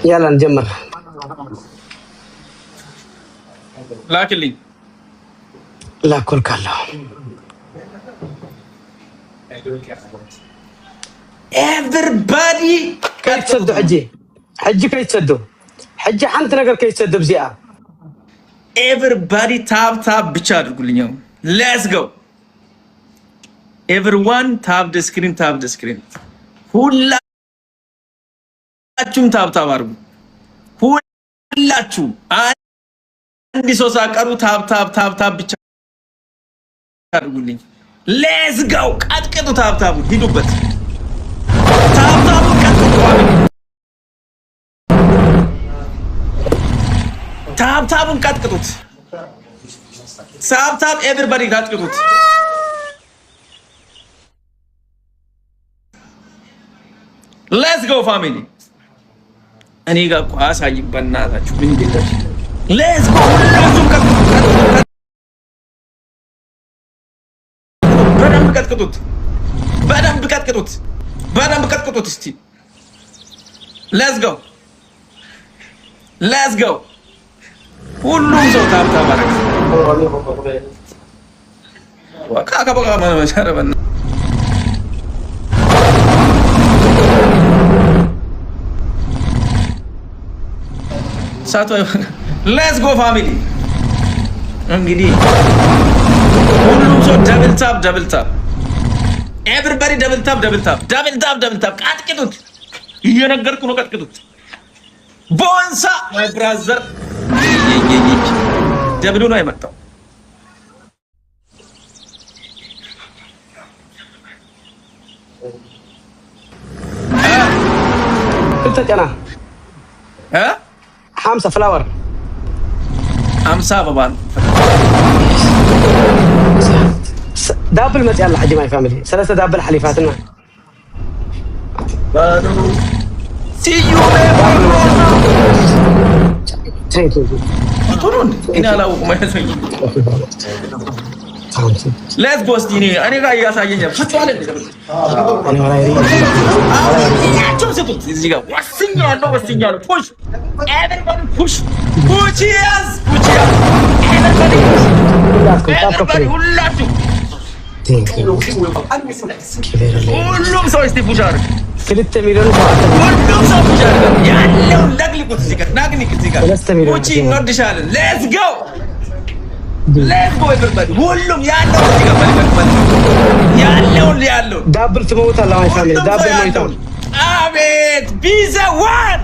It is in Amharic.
يلا نጀምር። ላክልኝ። ላኮልካለሁ። Everybody ከይትሰዱ ሕጂ ሕጂ ከይትሰዱ ሕጂ ሓንቲ ነገር ከይትሰዱ ብዚኣ። Everybody tap tap ብቻ አድርጉልኝ። Let's go everyone, tap the screen, tap the screen። ሁላችሁም tap tap አድርጉ። ሁላችሁም አንድ ሰው ሳቀሩ tap tap tap tap ብቻ አድርጉልኝ። Let's go ቀጥቅጡ። Tap tap ኡ ሂዱበት። Tap tap ኡ ቀጥቅጡ። Tap tap ኡን ቀጥቅጡት። Tap tap everybody ቀጥቅጡት። Let's go family። እኔ ጋር እኮ አያሳይም። በእናታችሁ ምንድን ነው? Let's go ሁላችሁም ቀጥቅጡት፣ በደንብ ቀጥቅጡት፣ በደንብ ቀጥቅጡት፣ በደንብ ቀጥቅጡት። እስቲ let's go, let's go። ሁሉም ሰው tap tap አደረገ። Let's go family። እንግዲህ ሁሉም ሰው double tap, double tap, everybody double tap, double tap, double tap, double tap። ቀጥቅጡት፣ እየነገርኩ ነው። ቀጥቅጡት። ቦንሳ my brother double ኡ ነው የመጣው። ክልተ ጨና 50 flower። 50 አበባ ነው። Double መፅያ ኣላ ሕጂ my family፣ ሰለስተ double ሓሊፋትና። ሲዩ እኔ አላወኩም። Let's go። እስኪ እኔ ጋር እያሳየኝ ስጡት። እዚህ ጋር ወስኛለሁ፣ ወስኛለሁ። Push everybody, push, push ያዝ፣ push ያዝ። Everybody push, everybody፣ ሁላችሁ ሁሉም ሰው እስቲ push አድርግ። 2 ሚሊዮን። ሁሉም ሰው push አድርግ። ያለውን ለቅልቁት፣ እዚህ ጋር ናግኒክ፣ እዚህ ጋር ፑቺ እንወድሻለን። Let's go, let's go everybody። ሁሉም ያለውን እዚህ ጋር መልቀቅ መልቀቅ፣ ያለውን ያለውን Double ትመውት ኣላ my family፣ double ሞይታ። አቤት ቢዘ one